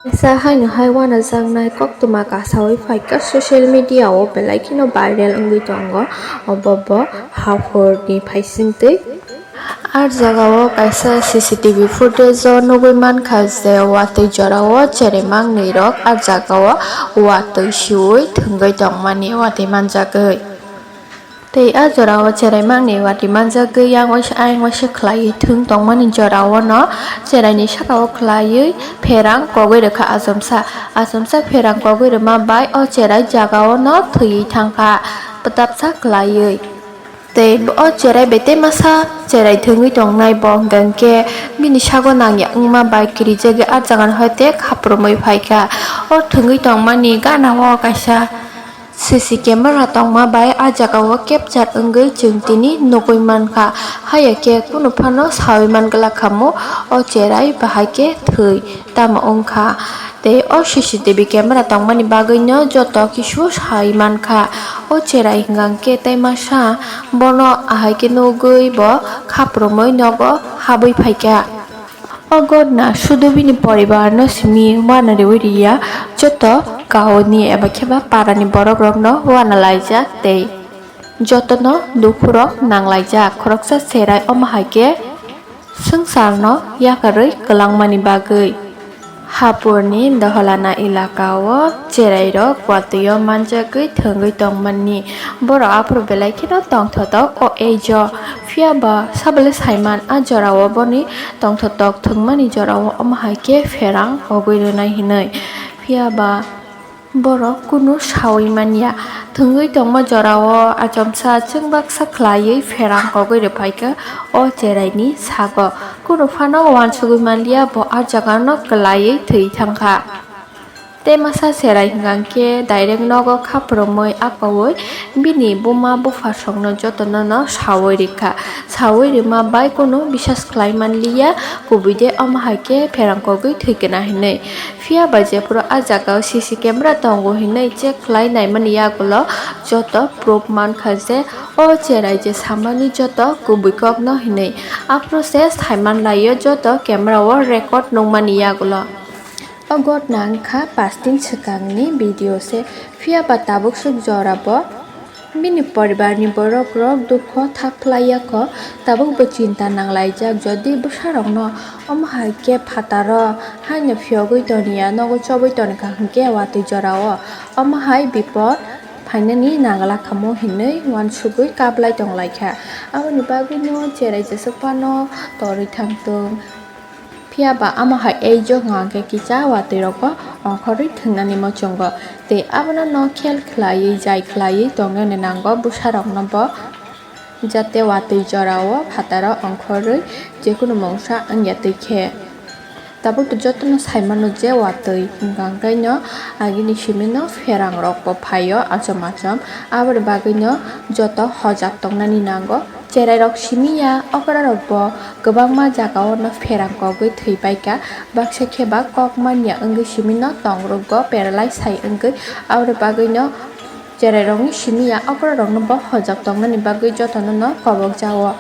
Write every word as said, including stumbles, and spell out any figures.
Kaisa haino hai uanajaknai koktwma kasawi phaikha social media o belai kheno viral wngwi tongo, obo bo haphurni phaisingtwi. Ah jagao kaisa C C T V footage o nugwi mankha je watwi jorao cherai mangnwi rok ah jagao watwi siwi thwngwi tongmani watwi manjagwi. Tei ah jorao cherai mangnwi watwi manjagwi yang waisa ayang waisa khlaiwi thwng tongmani jorao no cheraini sakao khlaiwi pherang kogwi rwkha achomsa. Achomsa pherang kogwi rwma bai o cherai jagao no thwiwi thangkha bwtapsa khlaiwi. Tei o cherai bai tei masa cherai thwngwi tongnai bo hwnkha hwnkhe bini sago nangya wngma bai kirijagwi ah jagani hoite khaprumwi phaikha. O thwngwi tongmani ganao kaisa C C camera tongma bai ah jagao capture wngwi chwng tini nugwi mankha. Haiya khe kunu phano sawi mangwlak khamu o cherai bahai khe thwi tamo wngkha. Tei o C C T V camera tongmani bagwino joto kisu sai mankha. O cherai hwnkha khe tei masa bono ahai khe nugwi bo khaprumwi nogo habwi phaikha. O gotna sudu bini poribarno simi uana riwi riya, joto gaoni eba kheba parani borokrokno uana laijak tei jotono dukhurok nanglaijak. Khoroksa cherai omo hai khe swngcharno yakarwi kwlangmani bagwi. Hapurni Doholana elakao cherairok watwio manjagwi thwngwi tongmani. Borok aphuru belai kheno tongthotok o age o. Phiya ba sabole saiman a jorao boni tongthotok thwngmani jorao omo hai khe pherang kogwi rwnai hinwi. Phiya ba borok kunu sawi manya. Thwngwi tongma jorao achomsa chwng baksa khlaiwi pherang kogwi rwphaikha o cheraini sago. Kunu phano uansugwi manliya bo a jagano kwlaiwi thwi thangkha. Tei masa cherai hwnkha khe direct nogo khaprumwi apaui bini buma buphasongno jotono no saui rikha. Saui rima bai kunu bisas khlai manliya, kubui de omo hai khe pherang kogwi thwikna hinwi. Phiya ba jephuru a jagao C C camera tongo hinwi check khlai naimani yagulo joto proof mankha je o cherai je samani joto kubui kokno hinwi. Aphuru se saiman laio joto camera o record nukmani yagulo. O gotna wngkha pash din swkangni video se, phiya ba tabuk swk jora bo bini poribarni borokrok dukho thak khlaiya kho, tabuk bo chinta nanglaijak. Jodi bwsarokno omo hai khe phataro haino phiyogwi toniya, nogo chobwi tonikha hwnkhe watwi jorao omo hai bipot phainani nangla khamu hinwi uansugwi kaplai tonglaikha. Aboni bagwino cherai jeswk phano torwi thangtong. Phiya ba amo hai age o hwnkha khe kisa watwi rogo ongkhorwi thwngnani muchungo. Tei abono no khel khlaiwi, jai khlaiwi tongnani nango bwsarokno bo, jate watwi jorao phataro ongkhorwi jekunu mungsa wngya twi khe. Tabuk to jotono saimano je watwi hwnkha khe no agini simi no pherang rok bo phaio achom achom. Aboni bagwi no joto hojak tongnani nango. Cherairok simi ya, okrarokbo kwbangma jagao no pherang kogwi thwi paikha. Baksa khe ba kok manya wngwi simi no tongrwgo, paralyze hai wngwi. Aboni bagwi no cherairokni simi ya, okrarokno bo hojak tongnani bagwi jotono no kobok jao.